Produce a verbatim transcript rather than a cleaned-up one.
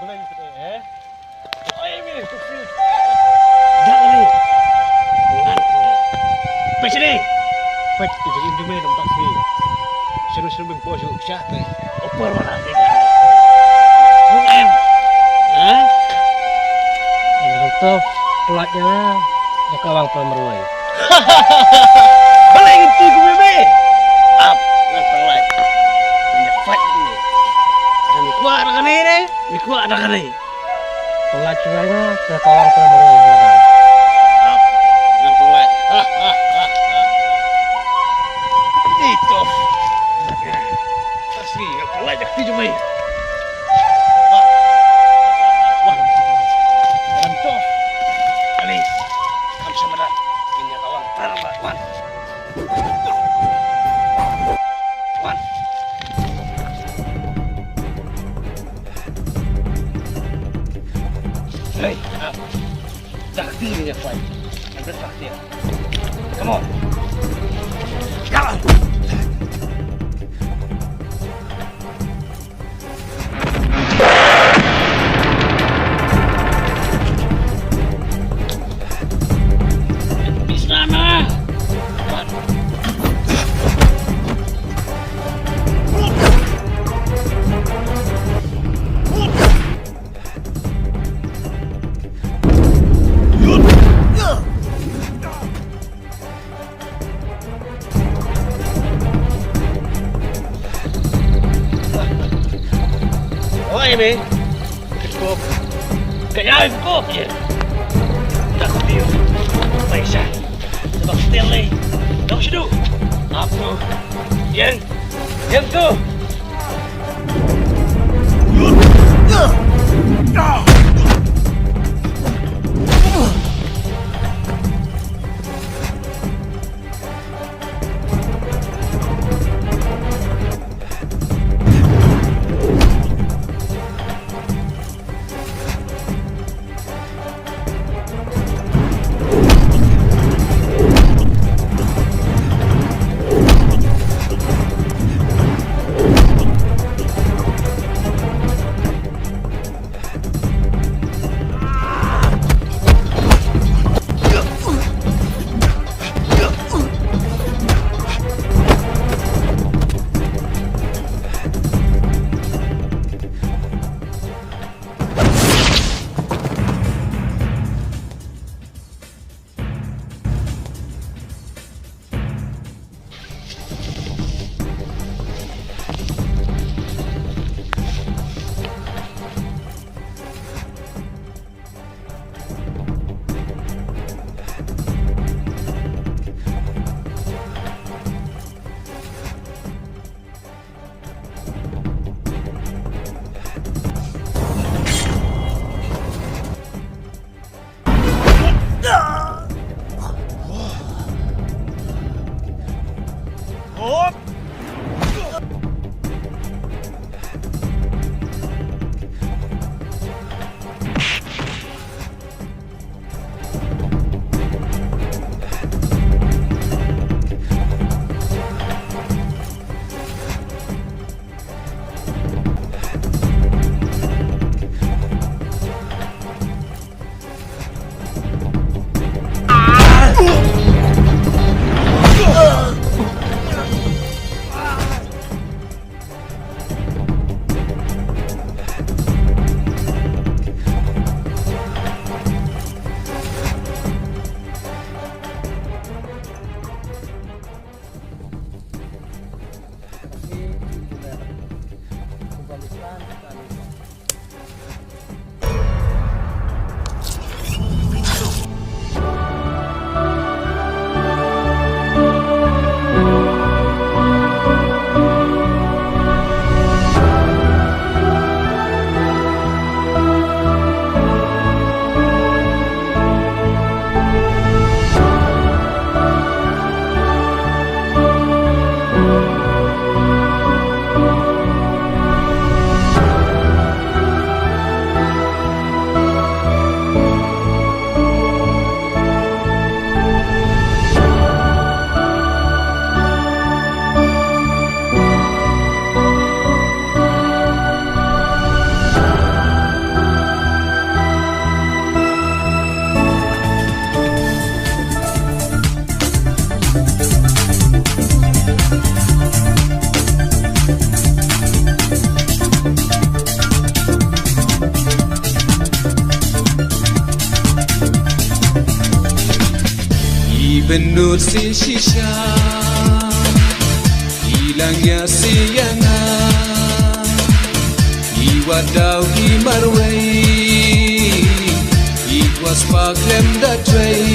Oi, mi, tu si. Dah ni. Ngan tu. Pes ni. Pes tu jadi jumai dalam taksi. Seru-seru bin posu siapa? Oper mana ni? Kau em. Ha? Doktor, pelat je lah. Dia kawang pemeroi. Balai ngerti ku meme. Ap, ngan pelat. Ngan fight ni. Ada ni kuat ada kane ni. Ni kuat ada kane. Pelat cuai na ke kawang ke meroi madan. Ap, ngan pelat. Ha, ha, ha, ha. Itu. Pasti ngan pelat jak ti jumai. Wah. Wah. Dalam tu. Ali. Am sama dah. Ini kawang. Parah, Wan. Wan. Hey, ah. Sakti ni, Wan. Ada sakti. Come on. Come on. Oi, me. Cukup. Kaya cukup je. Tak kutiu. Baisa. Sebab setel ni. Dong sedu. Apa? Yang. Yang tu. Mynno shisha i lang ïa siang, i wat daw i marwei, i wat spak lem da trei.